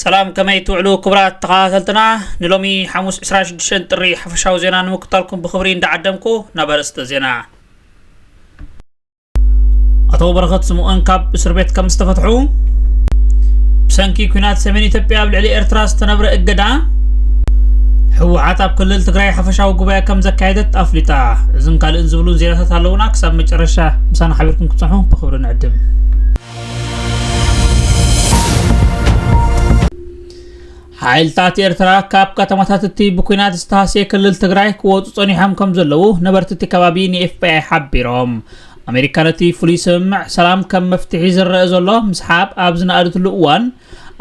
ሰላም፣ ከመይ ትውዕሉ ክቡራት ተኸታተልትና? ንሎሚ ሓሙስ ዕስራን ሽዱሽተን ጥሪ ሓፈሻዊ ዜና ንምክታልኩም ብኽብሪ እንዳዓደምኩ፣ ናብ ኣርእስተ ዜና። ኣቶ በረኸት ስምኦን ካብ እስር ቤት ከም ዝተፈትሑ፣ ብሰንኪ ኲናት ሰሜን ኢትዮጵያ ኣብ ልዕሊ ኤርትራ ዝተነብረ እገዳ፣ ህወሓት ኣብ ክልል ትግራይ ሓፈሻዊ ጉባኤ ከም ዘካየደት ኣፍሊጣ። እዝን ካልእን ዝብሉን ዜናታት ኣለዉና። ክሳብ መጨረሻ ምሳና ሓቢርኩም ክትጸንሑ ብኽብሪ ንዕድም። ሓይልታት ኤርትራ ካብ ከተማታት እቲ ብኲናት ዝተሃስየ ክልል ትግራይ ክወጹ ጸኒሖም ከም ዘለዉ ነበርቲ እቲ ከባቢ ንኤፍቢኣይ ሓቢሮም። ኣሜሪካ ነቲ ፍሉይ ስምምዕ ሰላም ከም መፍትሒ ዝረአ ዘሎ ምስሓብ ኣብ ዝነኣደትሉ እዋን፣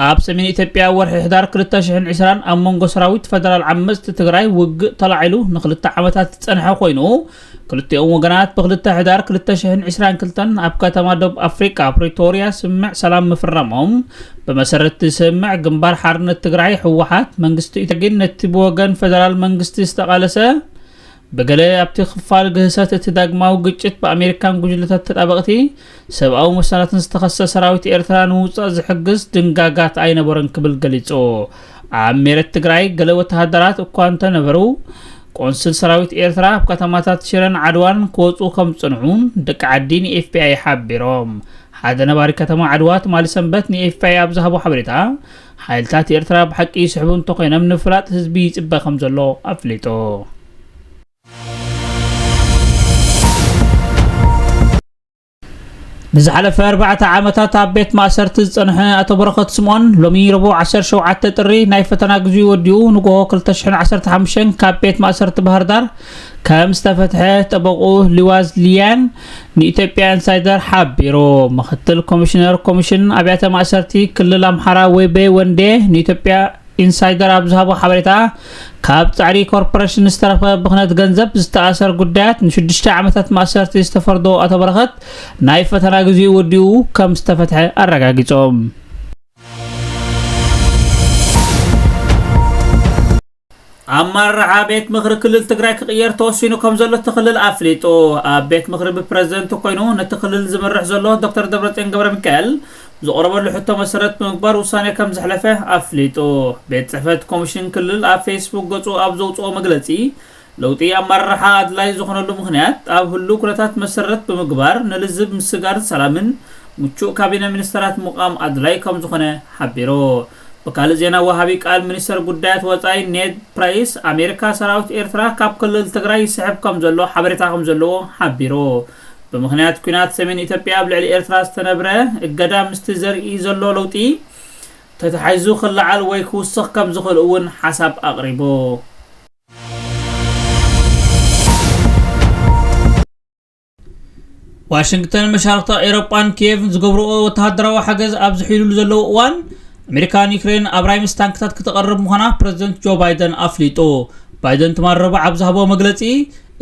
ኣብ ሰሜን ኢትዮጵያ ወርሒ ሕዳር ክልተ ሽሕን ዕስራን ኣብ መንጎ ሰራዊት ፈደራል ዓመጽቲ ትግራይ ውግእ ተላዒሉ ንክልተ ዓመታት ዝጸንሐ ኮይኑ፣ ክልቲኦም ወገናት ብክልተ ሕዳር ክልተ ሽሕን ዕስራን ክልተን ኣብ ከተማ ደቡብ ኣፍሪቃ ፕሪቶርያ ስምምዕ ሰላም ምፍራሞም። ብመሰረት እቲ ስምምዕ፣ ግንባር ሓርነት ትግራይ፣ ህወሓት፣ መንግስቲ ኢትዮጵያ ግን ነቲ ብወገን ፈደራል መንግስቲ ዝተቓለሰ፣ ብገለ ኣብቲ ክፋል ግህሰት እቲ ዳግማዊ ግጭት ብኣሜሪካን ጉጅለታት ተጣበቕቲ ሰብኣዊ መሰላትን ዝተኸሰ ሰራዊት ኤርትራ ንምውጻእ ዝሕግዝ ድንጋጋት ኣይነበሮን ክብል ገሊጹ። ኣብ መሬት ትግራይ ገለ ወተሃደራት እኳ እንተነበሩ፣ ቆንስል ሰራዊት ኤርትራ ኣብ ከተማታት ሽረን ዓድዋን ክወጹ ከም ዝጸንሑ ደቂ ዓዲ ንኤፍቢኣይ ሓቢሮም። ሓደ ነባሪ ከተማ ዓድዋ ትማሊ ሰንበት ንኤፍቢኣይ ኣብ ዝሃቦ ሓበሬታ፣ ሓይልታት ኤርትራ ብሓቂ ይስሕቡ እንተኾይኖም ንምፍላጥ ህዝቢ ይጽበ ከም ዘሎ ኣፍሊጡ። ንዝሓለፈ ኣርባዕተ ዓመታት ኣብ ቤት ማእሰርቲ ዝጸንሐ ኣቶ በረኸት ስምኦን፣ ሎሚ ረቡዕ ዓሰርተ ሸውዓተ ጥሪ ናይ ፈተና ግዜኡ ወዲኡ፣ ንግሆ ክልተ ሽሕን ዓሰርተ ሓሙሽተን ካብ ቤት ማእሰርቲ ባህር ዳር ከም ዝተፈትሐ ጠበቑ ሊዋዝ ሊያን ንኢትዮጵያ ኢንሳይደር ሓቢሩ። ምክትል ኮሚሽነር ኮሚሽን ኣብያተ ማእሰርቲ ክልል ኣምሓራ ዌቤ ወንዴ ንኢትዮጵያ ኢንሳይደር ኣብ ዝሃቦ ሓበሬታ፣ ካብ ጻዕሪ ኮርፖሬሽን ዝተረፈ ብኽነት ገንዘብ ዝተኣሰር ጉዳያት ንሽዱሽተ ዓመታት ማእሰርቲ ዝተፈርዶ ኣቶ በረኸት፣ ናይ ፈተና ግዜኡ ወዲኡ ከም ዝተፈትሐ ኣረጋጊጾም። ኣመራርሓ ቤት ምኽሪ ክልል ትግራይ ክቕየር ተወሲኑ ከም ዘሎ እቲ ክልል ኣፍሊጡ። ኣብ ቤት ምኽሪ ብፕረዚደንት ኮይኑ ነቲ ክልል ዝመርሕ ዘሎ ዶክተር ደብረጽዮን ገብረ ሚካኤል፣ ዝቐረበሉ ሕቶ መሰረት ብምግባር ውሳኔ ከም ዘሕለፈ ኣፍሊጡ። ቤት ጽሕፈት ኮሚሽን ክልል ኣብ ፌስቡክ ገጹ ኣብ ዘውጽኦ መግለጺ፣ ለውጢ ኣመራርሓ ኣድላይ ዝኾነሉ ምኽንያት ኣብ ህሉው ኩነታት መሰረት ብምግባር ንልዝብ ምስጋር ሰላምን ምቹእ ካቢነ ሚኒስተራት ምቋም ኣድላይ ከም ዝኾነ ሓቢሩ። ብካልእ ዜና፣ ወሃቢ ቃል ሚኒስተር ጉዳያት ወጻኢ ኔድ ፕራይስ፣ ኣሜሪካ ሰራዊት ኤርትራ ካብ ክልል ትግራይ ይስሕብ ከም ዘሎ ሓበሬታ ከም ዘለዎ ሓቢሩ። ብምኽንያት ኲናት ሰሜን ኢትዮጵያ ኣብ ልዕሊ ኤርትራ ዝተነብረ እገዳ ምስቲ ዘርኢ ዘሎ ለውጢ ተተሓሒዙ ክለዓል ወይ ክውስኽ ከም ዝኽእል እውን ሓሳብ ኣቕሪቡ። ዋሽንግተን፣ መሻርኽቲ ኤውሮጳን ኪየቭን ዝገብርኦ ወተሃደራዊ ሓገዝ ኣብ ዝሕይልሉ ዘለዉ እዋን፣ ኣሜሪካ ንዩክሬን ኣብራይምስ ታንክታት ክተቐርብ ምዃና ፕረዚደንት ጆ ባይደን ኣፍሊጡ። ባይደን ትማሊ ረቡዕ ኣብ ዝሃቦ መግለጺ፣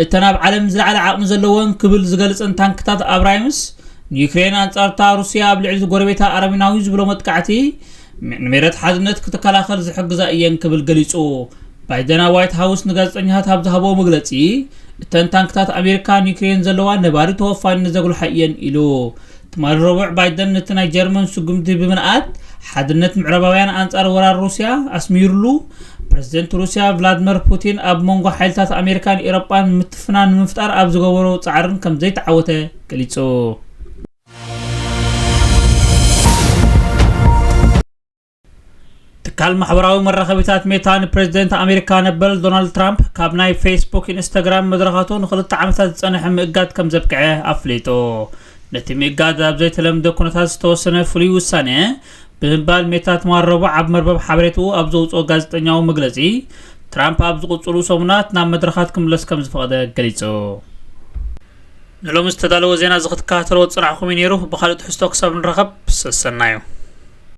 እተን ኣብ ዓለም ዝለዓለ ዓቕሚ ዘለወን ክብል ዝገልጸን ታንክታት ኣብራይምስ፣ ንዩክሬን ኣንጻርታ ሩስያ ኣብ ልዕሊ ጎረቤታ ኣረሜናዊ ዝብሎ መጥቃዕቲ፣ ም-፣ ንሜረት ሓድነት ክትከላኸል ዝሕግዛ እየን ክብል ገሊጹ። ባይደን ኣብ ዋይት ሃውስ ንጋዜጠኛታት ኣብ ዝሃቦ መግለጺ፣ እተን ታንክታት ኣሜሪካ ንዩክሬን ዘለዋ ነባሪ ተወፋይነት ዘጉልሓ እየን ኢሉ። ትማሊ ረቡዕ ባይደን ነቲ ናይ ጀርመን ስጉምቲ ብምንኣት፣ ሓድነት ምዕራባውያን ኣንጻር ወራር ሩስያ ኣስሚሩሉ። ፕረዚደንት ሩስያ ቭላድመር ፑቲን ኣብ መንጎ ሓይልታት ኣሜሪካን ኤውሮጳን ምትፍናን ንምፍጣር ኣብ ዝገበሮ ጻዕርን ከም ዘይተዓወተ ገሊጹ። ትካል ማሕበራዊ መራኸቢታት ሜታ ንፕረዚደንት ኣሜሪካ ነበር ዶናልድ ትራምፕ ካብ ናይ ፌስቡክ፣ ኢንስታግራም መድረኻቱ ንኽልተ ዓመታት ዝጸንሐ ምእጋድ ከም ዘብቅዐ ኣፍሊጡ። ነቲ ምእጋድ ኣብ ዘይተለምደ ኩነታት ዝተወሰነ ፍሉይ ውሳነ ብምባል ሜታ ትማሊ ረቡዕ ኣብ መርበብ ሓበሬትኡ ኣብ ዘውጽኦ ጋዜጠኛዊ መግለጺ፣ ትራምፕ ኣብ ዝቕጽሉ ሰሙናት ናብ መድረኻት ክምለስ ከም ዝፈቐደ ገሊጹ። ንሎሚ ዝተዳለወ ዜና እዚ ክትከታተልዎ ዝጸናሕኩም እዩ ነይሩ። ብኻልእ ትሕዝቶ ክሳብ ንራኸብ፣ ሰሰናዩ።